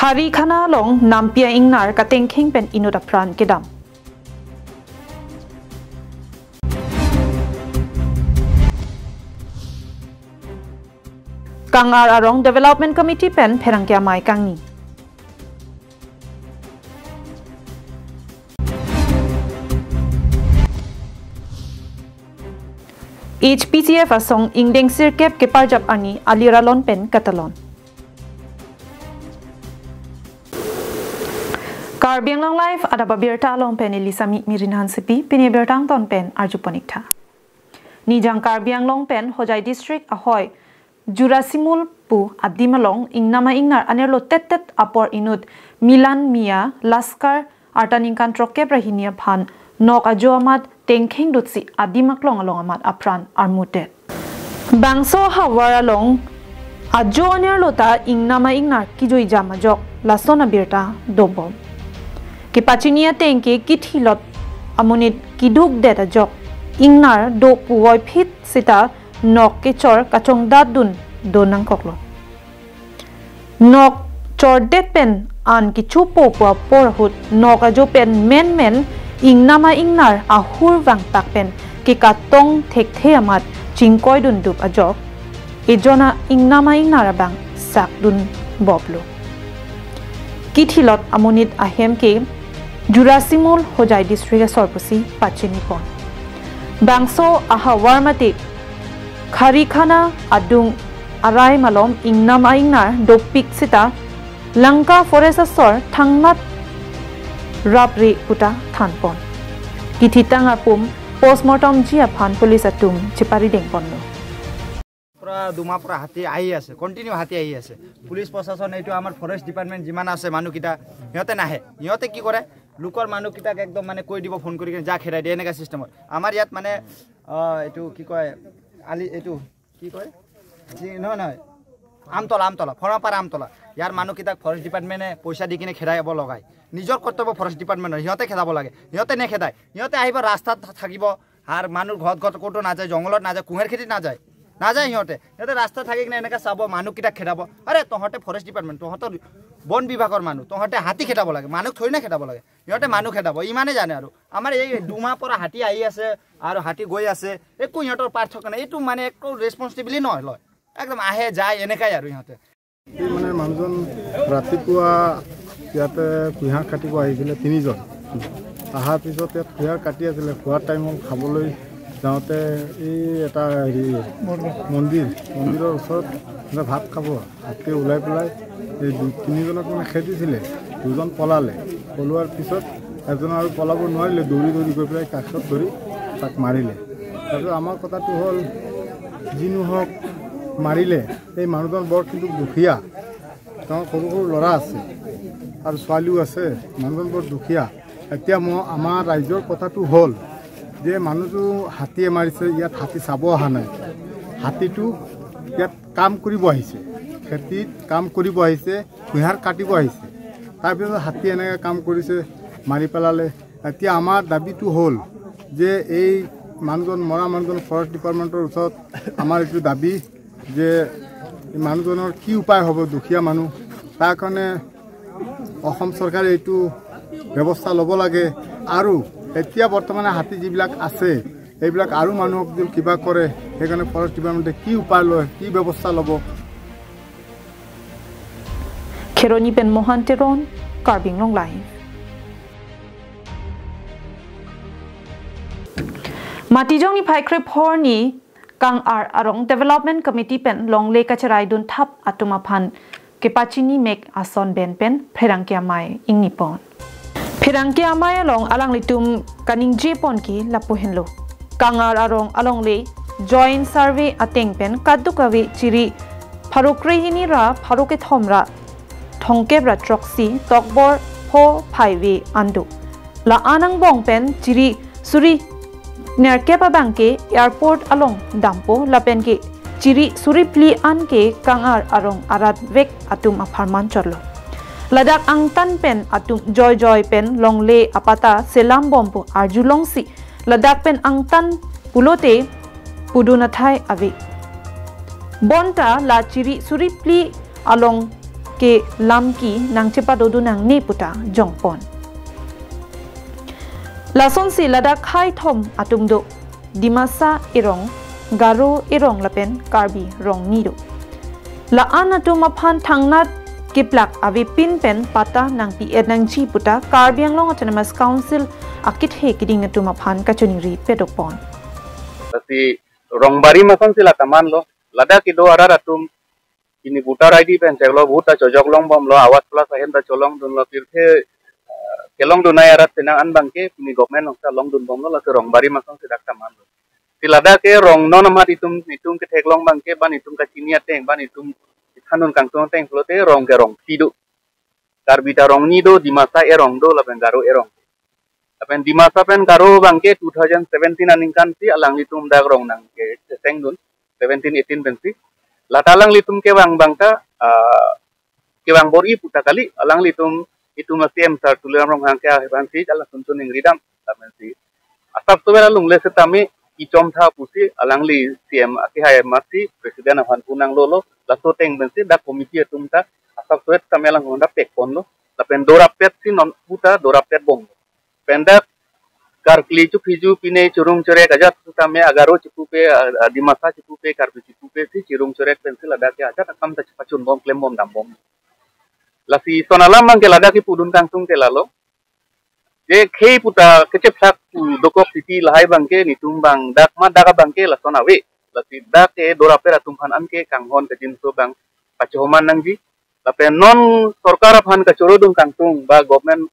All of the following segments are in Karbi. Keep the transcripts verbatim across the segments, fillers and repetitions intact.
Kharikhana along nampi a-ingnar katengkheng pen inut apran kedam. Kangar arong Development Committee pen pherangke amei kangni. H P C F asong ingdeng sirkep keparjap arni aliralon pen katalon. Karbi Anglong Live adap abirta along pen Elisami Mirin Hansepi, pini birta angton pen arjuponik tha. Nijang Karbi Anglong pen Hojai District ahoi Jurasimul pu adim along ingnam a-ingnar anerlo tettet apor inut Milan Mia Laskar arta ningkan throkkep ra hini aphan nok ajo amat tengkheng dutsi adim aklong along amat apran armutet. Bangso ahavar along ajo anerlo ta ingnam a-ingnar kijuijam ajok lason abirta dobom. Kepachini ateng ke kithilot amonit kidukdet ajok ingnar do puvoiphit seta nok kechor kachongdatdun do nangkoklo. Nok chordet pen an kechopo pu apor ahut nok ajo pen menmen ingnam a-ingnar ahur vangtak pen kekatong thekthe amat chingkoidundup ajok ejon a-ingnam a-ingnar abang sakdunboplo. Kithilot amonit ahem ke Jurasimul Hojai District asor pusi pachinipon. Bangso ahavar mate Kharikhana adung arai malom ingnam a-ingnar dopik seta Lanka Forest asor thangmat rapre puta thanpon. Kithitang apum postmortem ji aphan police atum cheparidengponlo. পৰা দুমাহ পৰা হাতী আহি আছে, কণ্টিনিউ হাতী আহি আছে। পুলিচ প্ৰশাসন, এইটো আমাৰ ফৰেষ্ট ডিপাৰ্টমেণ্ট যিমান আছে মানুহকেইটা, সিহঁতে নাহে। সিহঁতে কি কৰে, লোকৰ মানুহকেইটাক একদম মানে কৈ দিব ফোন কৰি কিনে, "যা খেদাই দে", এনেকুৱা ছিষ্টেমত। আমাৰ ইয়াত মানে আহ, এইটো কি কয়, আলি, এইটো কি কয়, জি, নহয় নহয়, আমতলা, আমতলা, ফৰমাপাৰ আমতলা, ইয়াৰ মানুহকেইটাক ফৰেষ্ট ডিপাৰ্টমেণ্টে পইচা দি কিনে খেদাব লগায়। নিজৰ কৰ্তব্য ফৰেষ্ট ডিপাৰ্টমেণ্টৰ, সিহঁতে খেদাব লাগে, সিহঁতে নেখেদায়। সিহঁতে আহিব, ৰাস্তাত থা- থাকিব, আৰু মানুহ ঘৰত ঘৰত ক'তো নাযায়, জংঘলত নাযায়, কুঁহিয়াৰ খেতিত নাযায়, নাযায় সিহঁতে। সিহঁতে ৰাস্তাত থাকি কিনে এনেকৈ চাব, মানুহকেইটাক খেদাব। আৰে তহঁতে ফৰেষ্ট ডিপাৰ্টমেণ্ট, তহঁতৰ বন বিভাগৰ মানুহ, তহঁতে হাতী খেদাব লাগে, মানুহ থৰি না খেদাব লাগে। সিহঁতে মানুহ খেদাব, ইমানে জানে আৰু। আমাৰ এই দুমাহ পৰা হাতী আহি আছে আৰু হাতী গৈ আছে, একো সিহঁতৰ পাৰ্থক্য নাই। এইটো মানে একো ৰেছপনচিবিলিটি নহয়, লয়, একদম আহে যায়, এনেকাই আৰু সিহঁতে। এই মানে মানুহজন ৰাতিপুৱা ইয়াতে কুঁহিয়াৰ কাটিব আহিছিলে তিনিজন। অহাৰ পিছত ইয়াত কুঁহিয়াৰ কাটি আছিলে, খোৱাৰ টাইমত খাবলৈ যাওঁতে এই এটা হেৰি মন্দিৰ, মন্দিৰৰ ওচৰত মানে ভাত খাব, হাতীয়ে ওলাই পেলাই এই দুই তিনিজনক মানে খেদিছিলে, দুজন পলালে। পলোৱাৰ পিছত এজন আৰু পলাব নোৱাৰিলে, দৌৰি দৌৰি গৈ পেলাই কাষত ধৰি তাক মাৰিলে। তাৰপিছত আমাৰ কথাটো হ'ল, যি নহওক মাৰিলে, এই মানুহজন বৰ কিন্তু দুখীয়া, তেওঁৰ সৰু সৰু ল'ৰা আছে আৰু ছোৱালীও আছে, মানুহজন বৰ দুখীয়া। এতিয়া মই, আমাৰ ৰাইজৰ কথাটো হ'ল যে মানুহটো হাতীয়ে মাৰিছে, ইয়াত হাতী চাব অহা নাই, হাতীটো ইয়াত কাম কৰিব আহিছে, খেতিত কাম কৰিব আহিছে, কুঁহিয়াৰ কাটিব আহিছে, তাৰপিছত হাতীয়ে এনেকৈ কাম কৰিছে, মাৰি পেলালে। এতিয়া আমাৰ দাবীটো হ'ল যে এই মানুহজন, মৰা মানুহজন ফৰেষ্ট ডিপাৰ্টমেণ্টৰ ওচৰত আমাৰ এইটো দাবী যে এই মানুহজনৰ কি উপায় হ'ব, দুখীয়া মানুহ, তাৰ কাৰণে অসম চৰকাৰে এইটো ব্যৱস্থা ল'ব লাগে। আৰু এতিয়া বৰ্তমানে হাতী যিবিলাক আছে, এইবিলাক আৰু মানুহক যদি কিবা কৰে, সেইকাৰণে ফৰেষ্ট ডিপাৰ্টমেণ্টে কি উপায় লয়, কি ব্যৱস্থা ল'ব? Kheroni pen Mohan Teron, Karbi Anglong Live. Matijong niphai kre phor ni Kangar arong Development Committee pen longle kacherai dun thap atum aphan kepachini mek ason ben pen pherangke amei ingnipon. Pherangke amei along alanglitum kaningjepon ke lapu henlo. Kangar arong alongle joint survey ateng pen kaduk ave chiri pharo kre hini ra pharo kethom ra thomkep ra throksi tokbor pho phaive an do. La-an angbong pen chiri suri nerkep abang ke airport along dampo, lapen ke chiri suri phli an ke Kangar arong arat vek atum apharman chotlo. Ladak angtan pen atum joi joi pen longle apata selam bompo arjulongsi ladak pen angtan pulote pudun athai ave. Bonta la chiri suri phli along ke lamki nangchepadodun nangne puta jongpon. Lasonsi ladak khei thom atum do, Dimasa erong, Garo erong lapen Karbi rongni do. La-an atum aphan thangnat keplak avepin pen patta nangpi-et nangji puta Karbi Anglong Autonomous Council akethe keding atum aphan kachiningri pedokpon. Lasi Rongbari masonsi la kaman lo, ladak kedo arat atum pini voter I D pen cheklo, vote ta chojok longbomlo, Awas Plus ahem ta cholongdunlo, pirthe, eh, kelongdun ai arat penang an abangke pini government along ta longdunbomlo, lasi Rongbari masonsi dak kaman lo. Si ladak ke rong non amat itum, itum ketheklong abangke, ban itum kachini ateng, ban itum ithandun kangtung ateng pulote rong ke rong phli do. Karbi ta rongni do, Dimasa erong do, lapen Garo erong. Lapen Dimasa pen Garo abangke two thousand seventeen aningkan si alanglitum dak rong nangkechesengdun, seventeen eighteen pensi. Lata alanglitum kevang abang ta, ah, kevang bor-i puta kali, alanglitum itum a-C M sir Tuliram Ronghang ke aphansi alangtum choningridam, lapensi asap sober alungle setame ichom tha pusi alangli C M akehai amatsi president aphan pu nanglolo, laso ateng pensi dak committee atum ta asap sober setame alanghon ta pekponlo, lapen dorapetsi non puta dorapetbom. Pen dak karkli chuphiju pine churung churek ajat setame a-Garo chipupe, a, a, Dimasa chipupe, Karbi chipupe si chirung churek pensi ladak ke ajat akam ta chepachunbom klembom dambom. Lasi son alam abangke ladak kipudun kangtung ke lalo. Je khei puta kechephlak pu dokok titi lahai abangke netum abang dak ma dak abangke lason ave. Lasi dak ke dorapet atum aphan anke kanghon kajinso abang pachohoman nangji. Lapen non sorkar aphan kachorodun kangtung ba government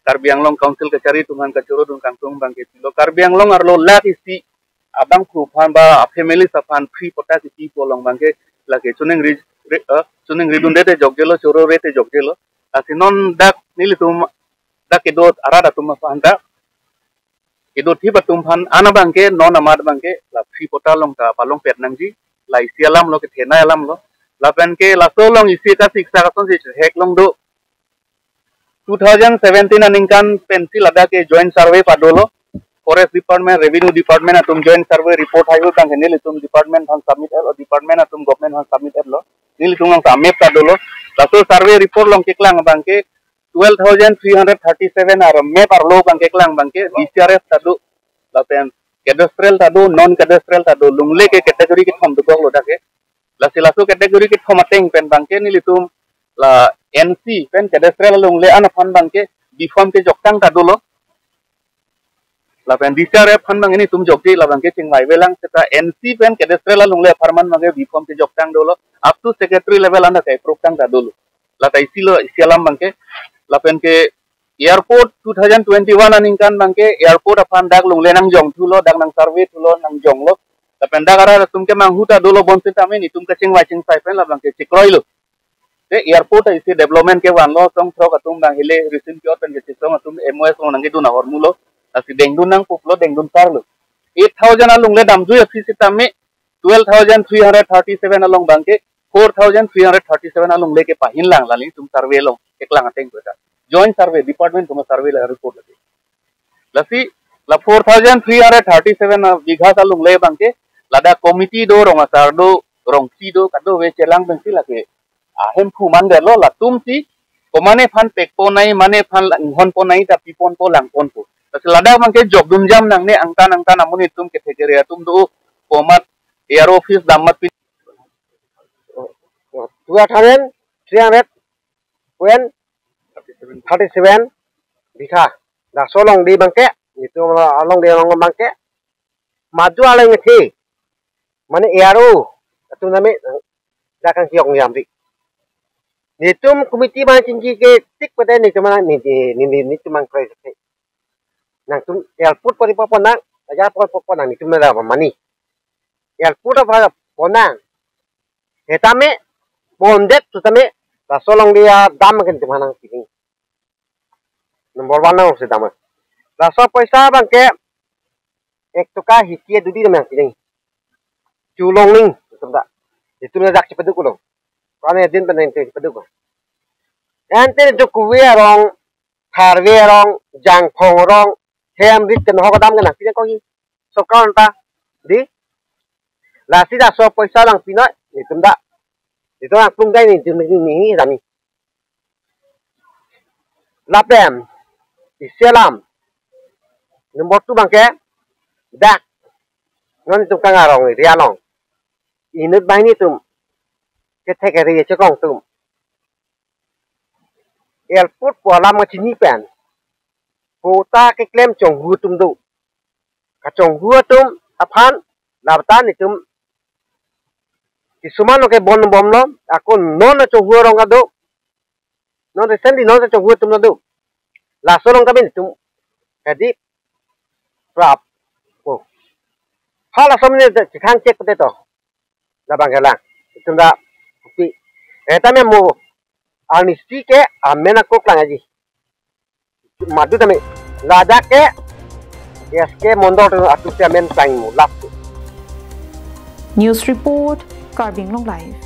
Karbi Anglong Council kachari atum aphan kachorodun kangtung abangke pilo, Karbi Anglong arlo lakh isi abangphu aphan ba a-family aphan free patta kipi pu along abangke lake choningri, ri, eh, choningridunde te jokjelo, chorore te jokjelo. Lasi non dak nelitum dak kedo arat atum aphan ta, kedo thip atum aphan an abangke non amat abangke la free patta along ta palongpet nangji, la isi alam lo, kethenei alam lo. Lapen ke laso along isi kasiksak asonsi theklong do. Two thousand seventeen aningkan pensi ladak ke joint survey padolo. Forest Department, Revenue Department atum joint survey report haihui abangke nelitum department aphan submit etlo, department atum government aphan submit etlo. Nelitum along sa map ta dolo. Laso survey report along keklang abangke twelve thousand three hundred thirty-seven ar map arlo abang keklang abangke D C R F ta do, lapen cadastral ta do, non cadastral ta do, lungle ke category kethom dokoklo dak ke. Lasi laso category kethom ateng pen abangke nelitum la N C pen cadastral alungle an aphan abangke B form kejoktang ta dolo. Lapen D C R F aphan abang nelitum jokje, labangke chingvaivelang seta N C pen cadastral alungle apharman abangke B form kejoktang dolo, up to secretary level an ta ke-approve tang ta dolo. Lata isi lo, isi alam abangke. Lapen ke airport two thousand twenty-one aningkan abangke airport aphan dak lungle nangjong thulo, dak nang survey thulo, nangjonglo. Lapen dak arat atum kemanghu ta dolo, bonseta netum kachingvai chingsai pen labangke chikroilo. Te airport isi development kevanlo, song throk atum abang hile recent ke pen kechesong atum M O S along nangkedun ahormulo. Lasi dengdun nangpulo, dengdun parlo. Eight thousand alungle damjui aphi setame twelve thousand three hundred thirty-seven along abangke four thousand three hundred thirty-seven alungle kepahinlang, la nelitum survey along keklang ateng ko ta. Joint survey, department atum survey la report lagi. Lasi la four thousand three hundred thirty-seven, ah, bighas alungle abangke ladak committee do, rong asar do, rongsi do, kadokave chelang pensi lake ahemphu mandetlo, latumsi komane aphan pekponai, mane aphan inghonponai ta piponpo, langponpo. Lasi ladak abangke jokdunjam nangne, angtan angtan amonit atum kethe kere atum do, komat A R O office dammat pin. Twelve thousand three hundred point thirty-seven bigha. Laso along di abangke, netum along di along abangke, madu along ngethi, mane A R O atum name dak kangkiyong yam di. Netum committee abang chingki ke tik pada netum abang ni, ni, ni, ni, netum abang krai ke. Nangtum airport pori po ponang, aja po po ponang, netum na mani. Airport apa ponang. Hetame bondet tutame, laso along dia dam ke netum aphan nangpining. Number one nang si dam. Laso poisa abangke ek toka hiti dudi nang pining. Chulong ning, netum ta. Netum na dak chepaduk ulo. Kane din pen netum chepaduk. Ante netum Kuwe arong, Tharve arong, Jangphong arong, hem rit ken ho kedam ke nangpining kohi. Sorkar ta. Di. Lasi laso poisa nangpinoi, netum ta. Netum nangpung dai netum ni, ni, ni, dami. Lapen isi alam number two abangke dak non itum Kangarong area along inut banghini atum kethek area chekong atum airport pu alam kachini pen patta keklem chonghu atum do. Kachonghu atum aphan labatan itum kisuman ke bon bomlo, ako non chonghu arong kado, non recently non chonghu atum kado. Laso along kami itum kadi prap. Oh. Hala somni chithang chek pute to. Labang kelang. Itum da pi. Eta me mo arnisi ke amen ako klang aji. Madu tame ladak ke S K Mondol atum amen sang mo lap. News report, Karbi Anglong Live.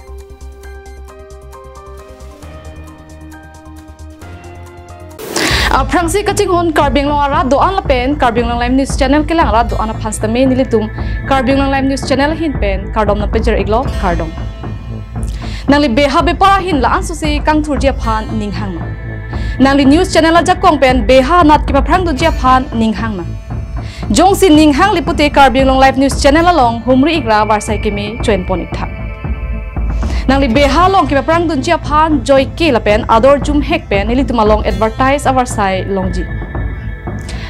Aphrangsi kachinghon Karbi Anglong arat do-an lapen Karbi Anglong Live News Channel kelang arat do-an aphan sitame nelitum Karbi Anglong Live News Channel ahin pen kardom nangpajir iklo, kardom. Nangli beha bepar ahin la-an susi kangthurji aphan ning hang nang. Nangli news channel ajakong pen beha anat kepaphrang doji aphan ning hang nang. Jongsi ning hang li pute Karbi Anglong Live News Channel along humri ikra varsai keme choin pon iktha. Nangli beha along kepaphrang dunji aphan joike lapen ador jumhek pen nelitum along advertise avarsai longji.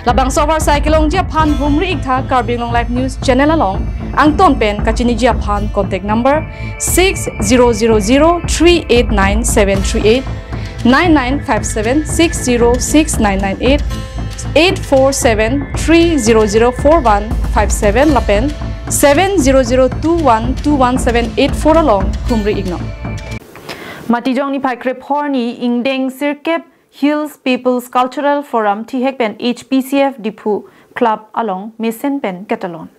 Labangso avarsai kelongji aphan humri iktha Karbi Anglong Live News Channel along, angton pen kachiniji aphan contact number six zero zero zero three eight nine seven three eight, nine nine five seven six zero six nine nine eight, eight four seven three zero zero four one five seven lapen seven zero zero two one two one seven eight four along humri iknon. Matijong niphai krephor arni ingdeng sirkep Hills People's Cultural Forum thihek pen H P C F Diphu Club along mesen pen ketalon.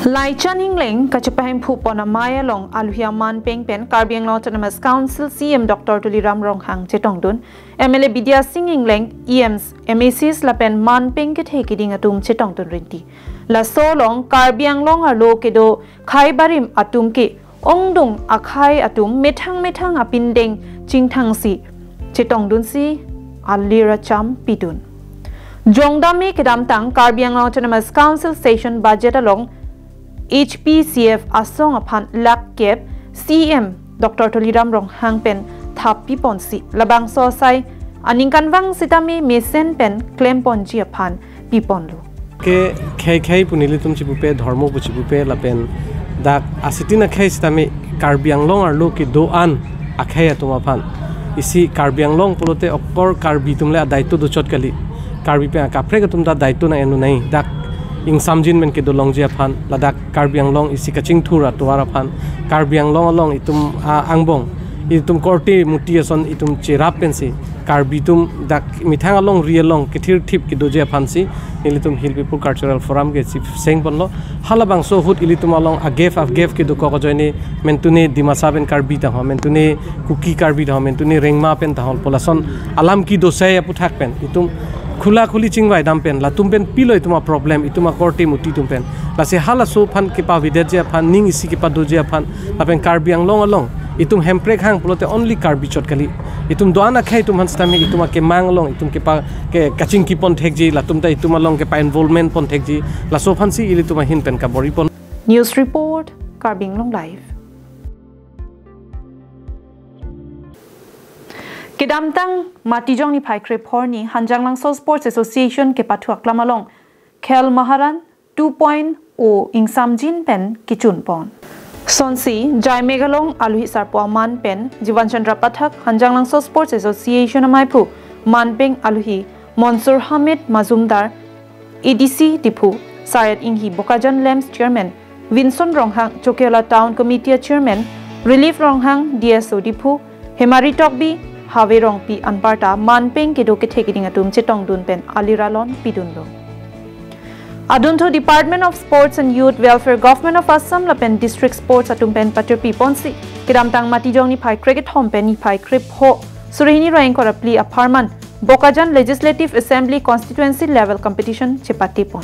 Laichan Engleng kachepahemphu pon amei along aluhi aman peng pen Karbi Anglong Autonomous Council C E M Doctor Tuliram Ronghang chetongdun, M L A Bidya Sing Engleng, E Ms, M A Cs lapen man peng kethe kiding atum chetongdun rinti. Laso along Karbi Anglong arlo kedo khei barim atum ke ongdung akhei atum methang methang apindeng chingthangsi chetongdunsi alir acham pidun. Jongdame kedamtang Karbi Anglong Autonomous Council session budget along H P C F asong aphan lakh kep C M Doctor Tuliram Ronghang pen thap piponsi labangso asai aningkanvang sitame mesen pen klemponji aphan piponlo. Ke khei khei pu nelitum chipupe, dhormo pu chipupe lapen dak asitin akhei sitame Karbi Anglong arlo kedo-an akhei atum aphan. Isi Karbi Anglong pulote okor Karbi atum le adaito dochot kali. Karbi pen akaprek atum ta daito nang-en un nai. Dak ingsamjin pen kedo longji aphan, ladak Karbi Anglong isi kachingthur atovar aphan, Karbi Anglong along itum, ah, angbong, itum korte muti ason itum cherap pensi Karbi atum dak methang alongri along kethirthip kedoji aphansi nelitum Hill People Cultural Forum ke si seng ponlo. Halabangso ahut ilitum along agef agef kedokok ajoine mentune Dimasa pen Karbi ta ho, mentune Kuki Karbi ta ho, mentune Rengma pen ta ho, pu lason alam kedo asai aputhak pen itum khula khuli chingvai dam pen, latum pen pilo itum aproblem, itum akorte muti atum pen. Lasi halaso aphan kepavedetji aphan, ning isi kepadoji aphan, lapen Karbi Anglong along itum hemprek hang pulote only Karbi chot kali. Itum do-an akhei atum aphan sitame itum akemang along itum kepa ke kachingki pon thekji, latum ta itum along kepa-involvement pon thekji, laso aphansi ilitum ahin pen kabor-i pon. News report, Karbi Anglong Live. Kedamtang Matijong niphai krephor arni Hanjanglangso Sports Association kepathu aklam along Khel Maharan two point o ingsamjin pen kechun pon. Sonsi Jaimek along aluhi sarpo aman pen Jivan Chandra Pathak, Hanjanglangso Sports Association ameiphu, man peng aluhi Mansur Hamid Majumdar, A D C Diphu, Sayed Inghi Bokajan LAMPS Chairman, Vinson Ronghang Chokihola Town Committee Chairman, Relief Ronghang D S O Diphu, Hemari Tokbi, Have Rongpi anparta man peng kedo kethe kiding atum chetongdun pen alir alon pidunlo. Adunthu Department of Sports and Youth Welfare, Government of Assam lapen District Sports atum pen patirpi ponsi kedamtang Matijong niphai krekethom pen niphai krepho suri hini ra ingkoi ra phli apharman Bokajan Legislative Assembly Constituency Level Competition chepate pon.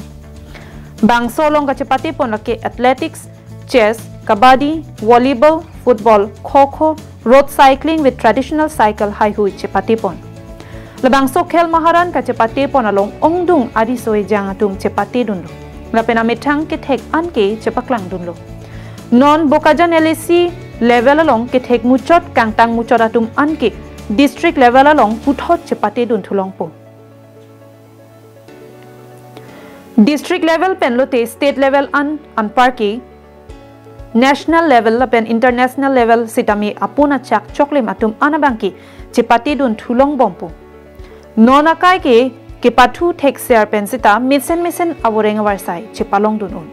Bangso along kachepate pon lake athletics, chess, kabaddi, volleyball, football, kho kho, road cycling with traditional cycle haihui chepate pon. Labangso khel maharan kachepate pon along ongdung ariso ejang atum chepate dunlo. Lapen amethang kethek anke chepaklang dunlo. Non Bokajan L A C level along kethek muchot kangtang muchot atum anke district level along puthot chepate dun thulongpo. District level pen lote state level an anparke national level lapen international level sitame apun achak choklim atum an abangke chepate dun thulongbompo. Non akai ke kepathu thekser pen sita mesen mesen avoreng avarsai chepalong dun un.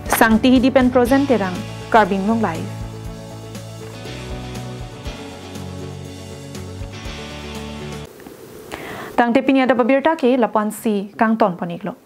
Sangti Hidi pen Projen Terang, Karbi Anglong Live. Tangte pini adap abirta ke lapu-ansi kangton pon-iklo.